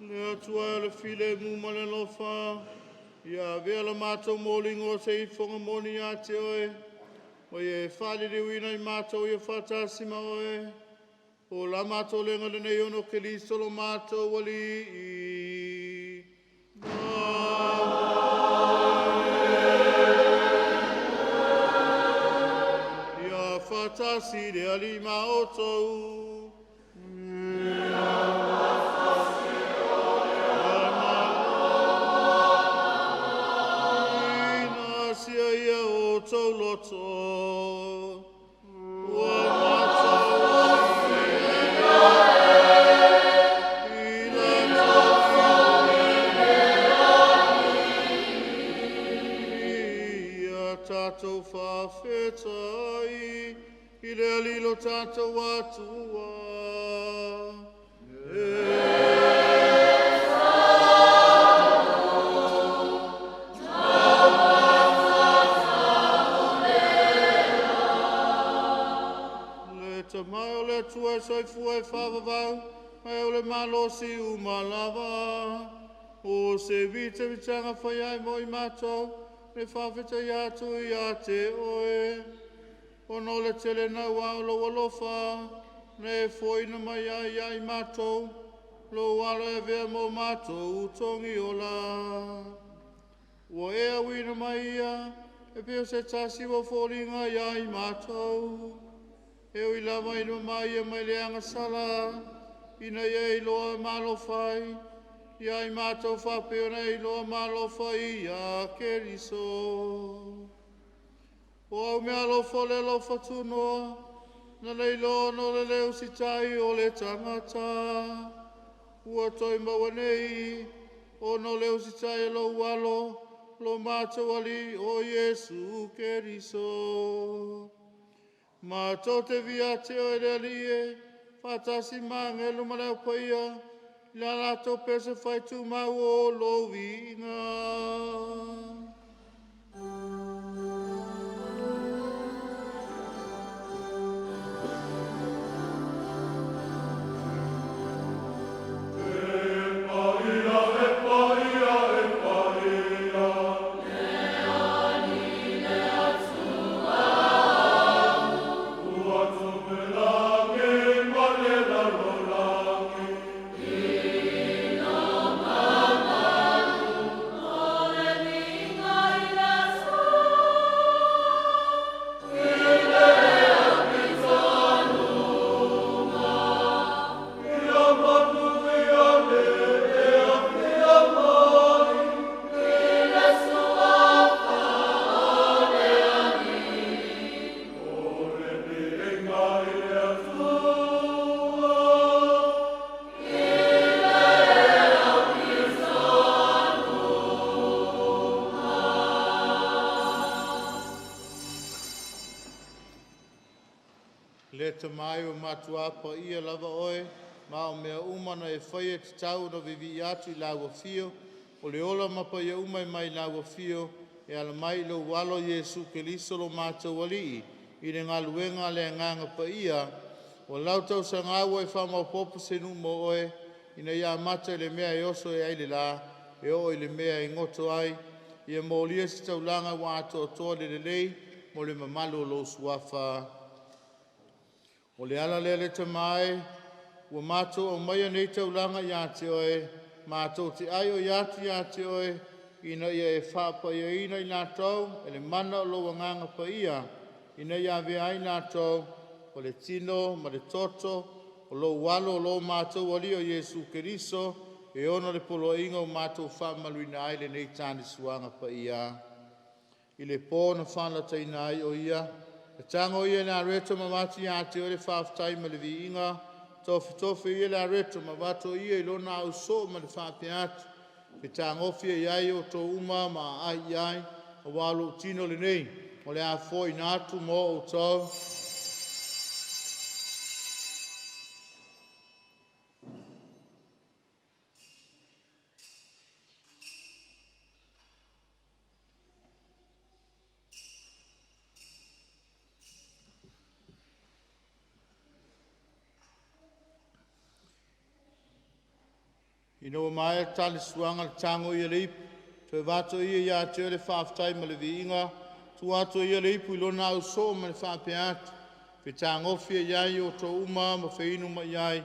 Le atua e le file mu ma le lofa, ia avea la mātou mōlingo se i fonga moni a te oe, o ie whaliliuina i mātou ia whatasi ma oe, o la mātou lenga le nei ono ke liso lo mātou wali i. Ia whatasi le ali ma o tau. Ina sia ia o tau loto. Ua mātou i le Ia tātou whawhetai i le alilo tātou atua. Le tamai o le atua e soifua e whawawau, mai o le malosi u malava. O se vita vitanga whai ai mo i mātou, me whawhetai atu i a te oe. O no le tele nau au lo alofa, ne foina mai ai ai mātou, lo alo e vea mo mātou utongi ola. Ua ea wina mai ia, e peo se tasi wa fōringa ia i mātou. E ui lava ino mai ia mai le angasala, ina ia iloa malo whai, ia i mātou whapeo na iloa malo whai ia Keriso. O au mea alofa le alofa tunoa, na le iloa no le leo sitai o le tangata. Ua toi maua nei, o no leo sitai e lo ualo, lo mātou ali o Iesu Keriso. Mātou te via te o e le ali e, whatasi mangelo ma leo paia, i la latou pese whai tū mau o lo vinga. Le te mai o matua pa ia lava oe, ma o mea uma na e whai e te tau no vivi atu i lau whio, o le ola mapa ia uma e mai lau whio, e ala mai lo walo Iesu Keriso lo mātou alii, i le ngaluenga le nganga pa ia, o lau tau sangaua e whamaupopo se nu mo oe, ina ia mata i le mea e oso e ai le la, e o i le mea e ngoto ai, ia mōlia se taulanga wa atoatoa le lelei, mo le mamalu o lo suafa. O le ala lea le tamai, ua mātou au mai nei taulanga ia te oe, mātou te ai o ia atu ia te oe, ina ia e whaapaia ina i lātou, e le mana o lo wanganga pa ia, ina ia avea ai lātou, o le tino ma le toto, o lo walo o lo mātou ali o Iesu Keriso, e ono le poloinga o mātou whaamaluina ai le nei tāne suanga pa ia. I le pō na whanataina ai o ia, e tango ia le areto ma mati ia te o le whaaftai ma le viinga, tofi ia le areto ma vato ia i lona au so ma le whaapeatu, e tangofia i ai o tō uma ma ai ai, o walo tino le nei, o le a fo ina atu mō o tau. Ina ua maea tali suaga le tago ia le ipu, toe vato ia ia te oe le faafetai ma le viiga, tua atu ia le ipu i lona ausoo ma le faapea atu, fetagofi e iai o outou uma ma feinu mai i ai,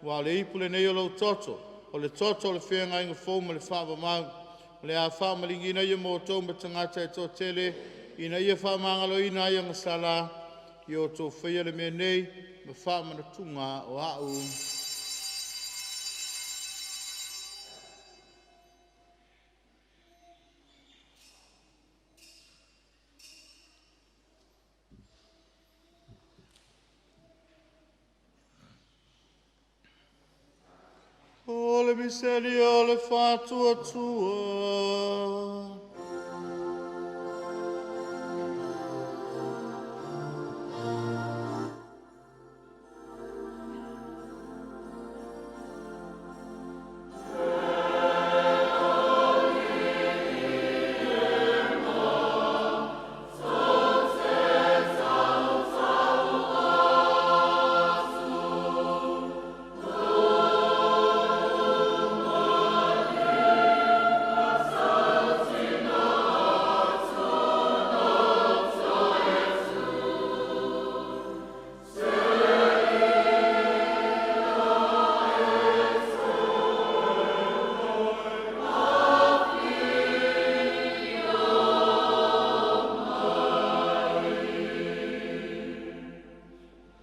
ua o le ipu lenei o lou toto, o le toto o le feagaiga fou ma le faavavau, o le a faamaligiina ia mo outou ma tagata e toatele, ina ia faamagaloina ai agasala, ia outou faia le mea nei ma faamanatuga o a'u. O le miseli o le faatuatua.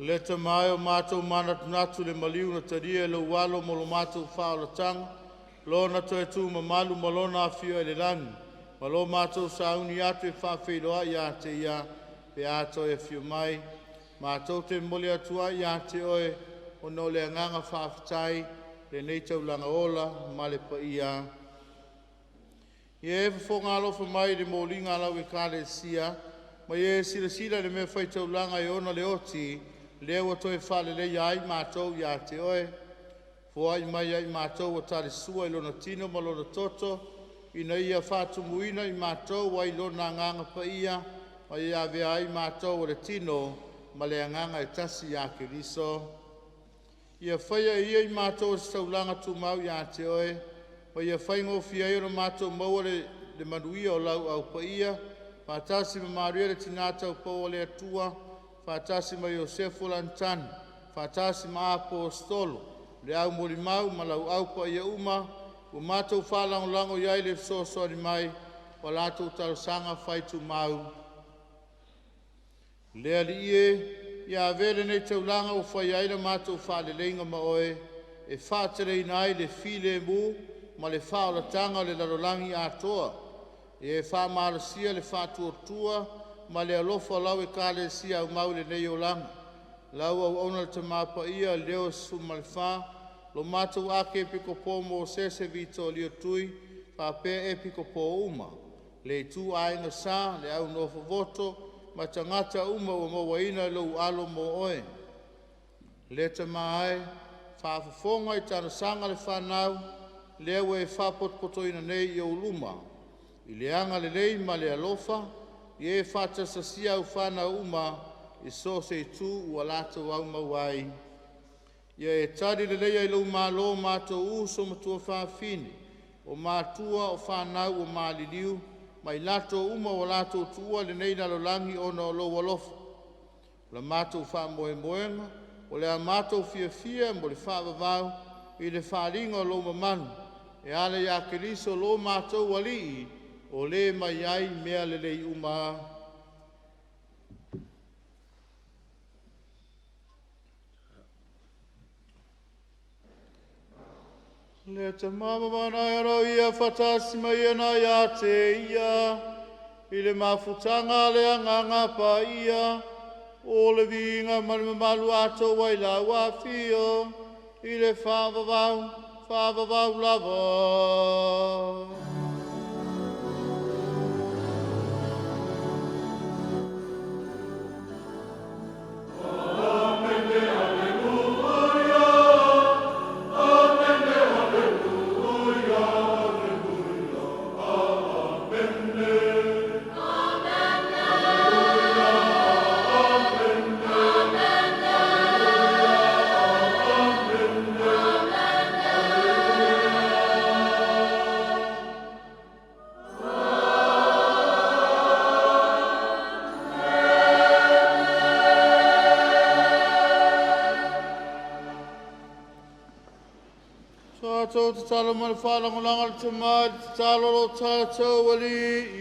Le tamae o mātou manatunatu le maliu na talia e lou alo mo lo mātou faaolataga, lona toe tu mamalu ma lona afio i le lagi, ma lo mātou sauni atu e faafeiloai ia te ia, pe a toe afio mai. Mātou te momoli atu ai ia te oe, ona o le agaga faafetai, lenei taulaga ola ma le paia. Ia e fofoga alofa mai i le moliga a lau ekalesia, ma ia e silasila i le mea faitaulaga e ona le oti, lea ua toe faaleleia ai matou ia te oe. Foai mai ia i matou ua talisua i lona tino ma lona toto, ina ia faatumuina i matou ai lona agaga paia, ma ia avea ai matou o le tino ma le agaga e tasi ia Keriso. Ia faia e ia i matou o se taulaga tumau ia te oe, ma ia faigofie ai ona matou maua le manuia o lau aupaia, faatasi ma Maria le Tina taupou o le Atua, faatasi ma Iosefu o Lanitani, faatasi ma Aposetolo, le au molimau ma lau aupaia uma, ua matou faalagolago i ai le fesoasoani mai, o latou talosaga faitumau. Le Alii e, ia avea lenei taulaga ua fai ai le matou faaleleiga ma oe, e faateleina ai le filemu ma le faaolataga o le lalolagi atoa. Ia e faamalosia le faatuatua ma le alofa o lau ekalesia aumau i lenei olaga. Lau auauna le Tama Paia Leo 14, lo matou ake epikopo Mosese Vitolia Tui, faapea epikopo uma, le itu aiga sa, le au nofovoto, ma tagata uma ua mauaina i lou alo mo oe. Le tama ai, faafofoga i talosaga le fanau, lea ua e faapotopotoina nei i ou luma. I le agalelei ma le alofa, ia e faatasasia au fanau uma i so o se itu ua latou aumau ai. Ia e tali lelei ai lou malo matou uso ma tuafafine, o matua o fanau o maliliu, ma i latou uma ua latou tuua lenei lalolagi ona o lou alofa. O la matou faamoemoega, o le a matou fiafia mo le faavavau i le faaaliga o lou mamalu, e ala ia Keriso lo matou Alii, o le mai ai mea lelei uma. Le tama ma ro ia fatasi mai ana ia te ia, i le mafutaga le agaga paia, o le viiga ma le mamalu ato ai lau afio, i le faavavau, faavavau lava. Tatalo ma le faalagolago a le Tama i le tatalo a lo tatou Alii.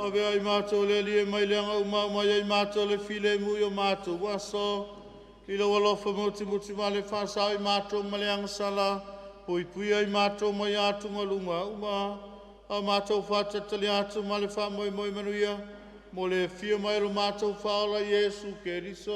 Lavea ai matou le Alii e mai le aga uma mai ai matou le filemu i o matou aso. I lou alofa mutimuti vale faasao i matou ma le agasala, puipuia i matou mai atugaluga uma, a matou faatalitali atu ma le faamoemoe manuia, mo le afio mai o lo matou Faaola Iesu Keriso.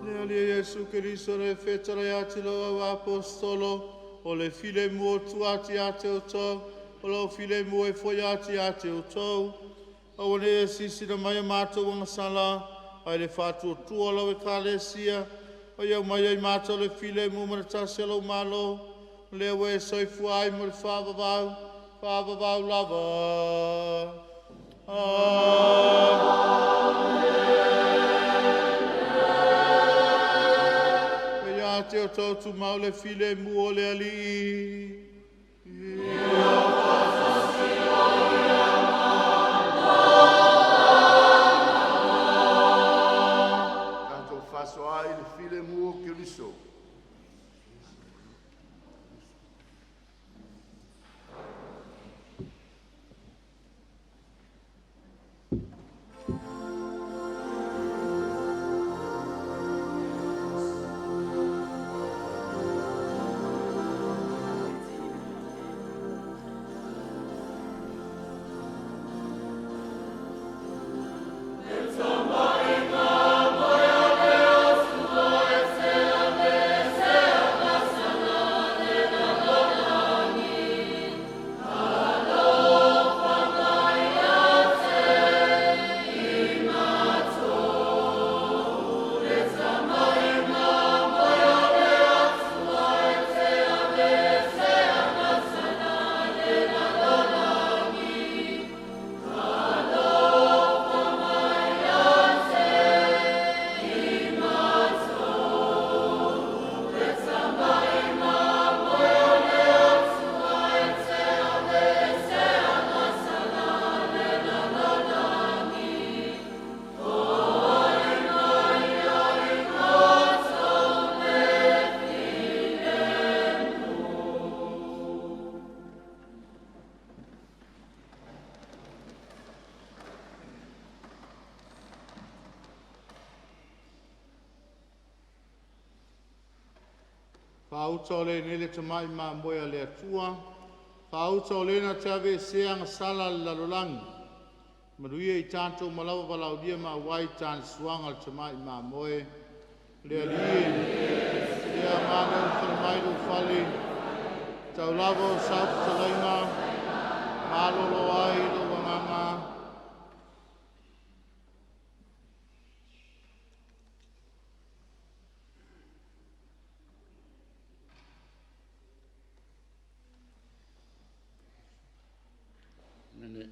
Le Alii Iesu Keriso le fetalai ati lau au apostolo, o le filemu o tua atu ia te outou, o lau filemu e foi atu ia te outou. Aua ne i e silasila mai i a matou agasala, ae le faatuatua o lau Ekalesia, ma ia aumaia ia i matou le filemu ma le tasi o lou Malo, o lea ua e soifua ai mo le faavavau, faavavau lava. Amen. Ia te outou tumau le filemu o le Alii. Tatou fefaasoaai i le filemu o Keriso. Faauta o le nei le tamai mamoe a le Atua, faauta o le na te aveesea agasala a le lalolagi. Manuia i tatou ma lava valaaulia ma auai tane suaga le tamai mamoe. Le Alii e, le aoga o falemai lou fale, tau lava o sau fetalaiga, malolo ai lou agaga. Amene.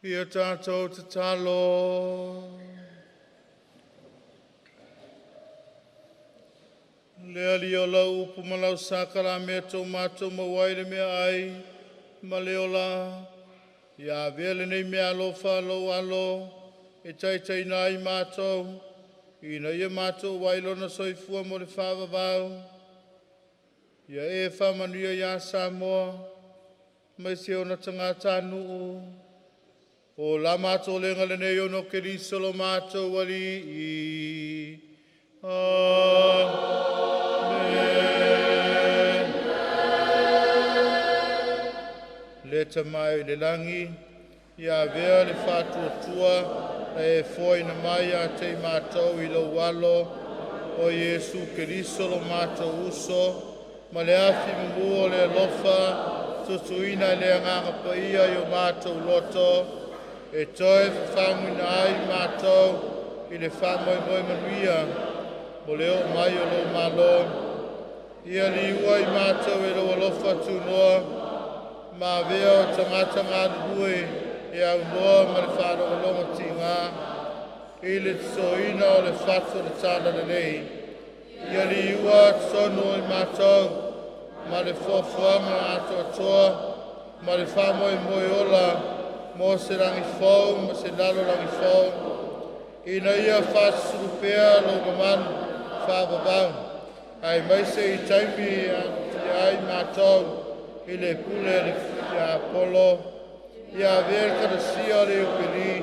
Ia tātou tatalo. Le ali o lau upu ma lau saka mea tō mātou mauai le mea ai, ma le ola. Ia avea lenei mea alofa lou alo, e taitaina ai mātou, ina ia mātou ai lona soifua mo le whaavavau. Ia e whaamanuia iā Samoa, mai se ona tagata nuu. O la mātou lenga lenei ono Keriso lo mātou alii. Amen. Le tamai le langi, ia avea le whātuatua, na e foina mai a te mātou i lou alo, o Iesu Keriso lo mātou uso, ma le afi mumu o le alofa, tutuina i le agaga paia i o mātou loto, e toe fafaguina ai mātou i le faamoemoe manuia, mo le oo mai o lou malo. Ia liua i mātou e lou alofa tunoa, ma avea o tagata galulue e aunoa ma le faalogologo tiga, i le tosoina o le fatu o le tala lelei. Ia liua totonu o i mātou, ma le foafoaga atoatoa, ma le faamoemoe ola, mo se lagi fou ma se lalolagi fou, ina ia faasusulu pea lou mamalu faavavau, ae maise i taimi e aafia ai mātou i le pule a le tiapolo. Ia avea le kalasia o le Iupeli,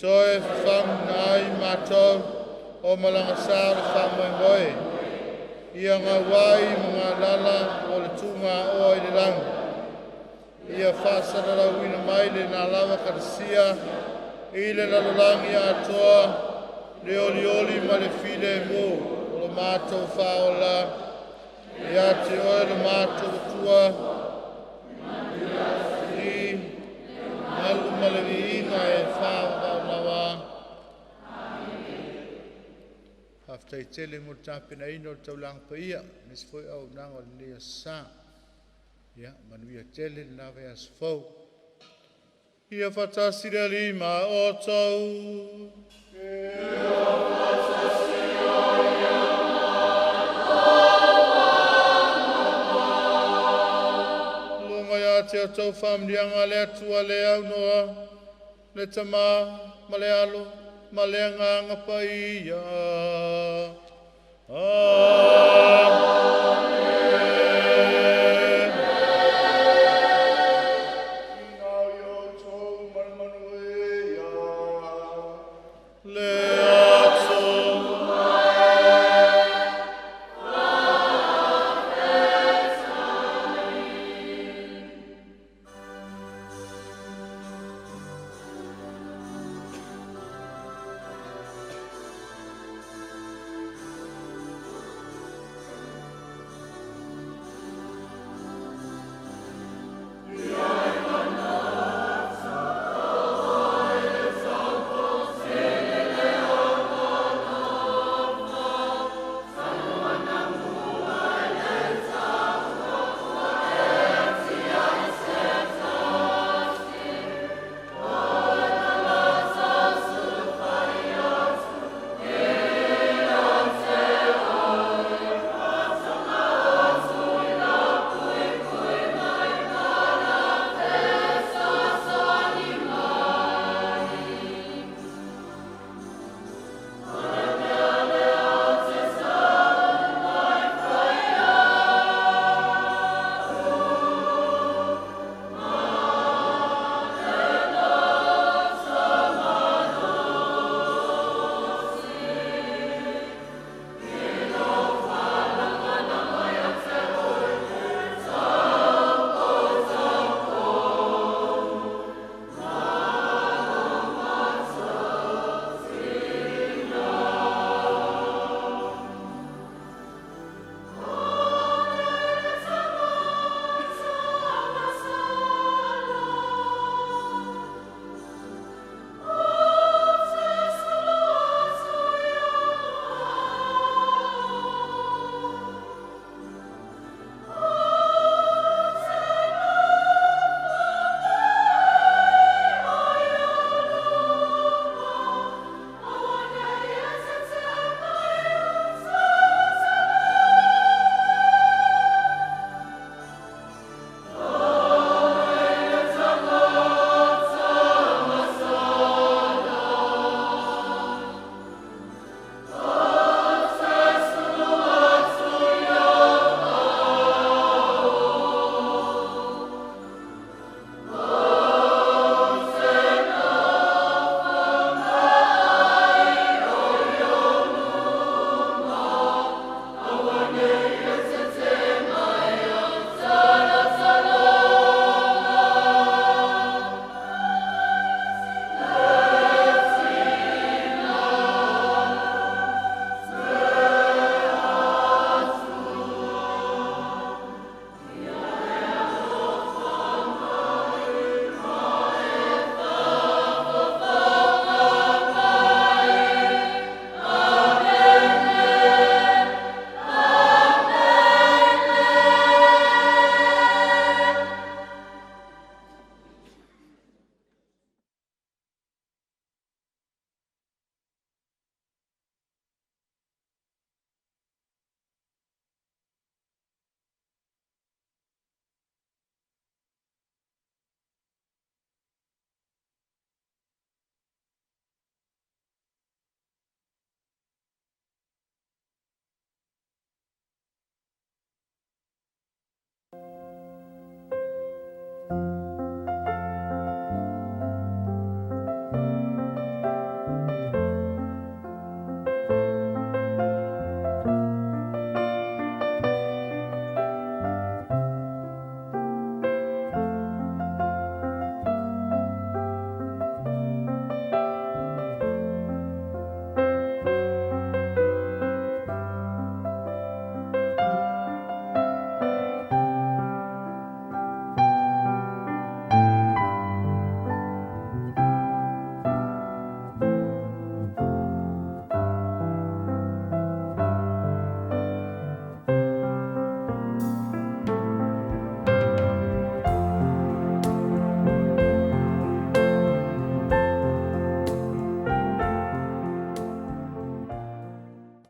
toe fafaguina ai mātou o malagasā o le faamoemoe, ia gauai ma galala o le tugaoa i le lagi. Ia faasalalauina mai le nalava kalasia i le lalolagi atoa, le olioli ma le filemu o lo mātou faaola. Ia te oe lo mātou Atua, i malu ma le viiga e faavavau lava. Faafetai tele mo le tapenaina o le taulaga paia, aemaise foi auaunaga o lenei aso sa. Ia, manuia tele lena vaiaso fou. Ia faatasi le Alii ma outou. Luga ia te outou faamanuiaga a le Atua le aunoa, le Tama ma le Alo ma le Agaga Paia. Amen. Le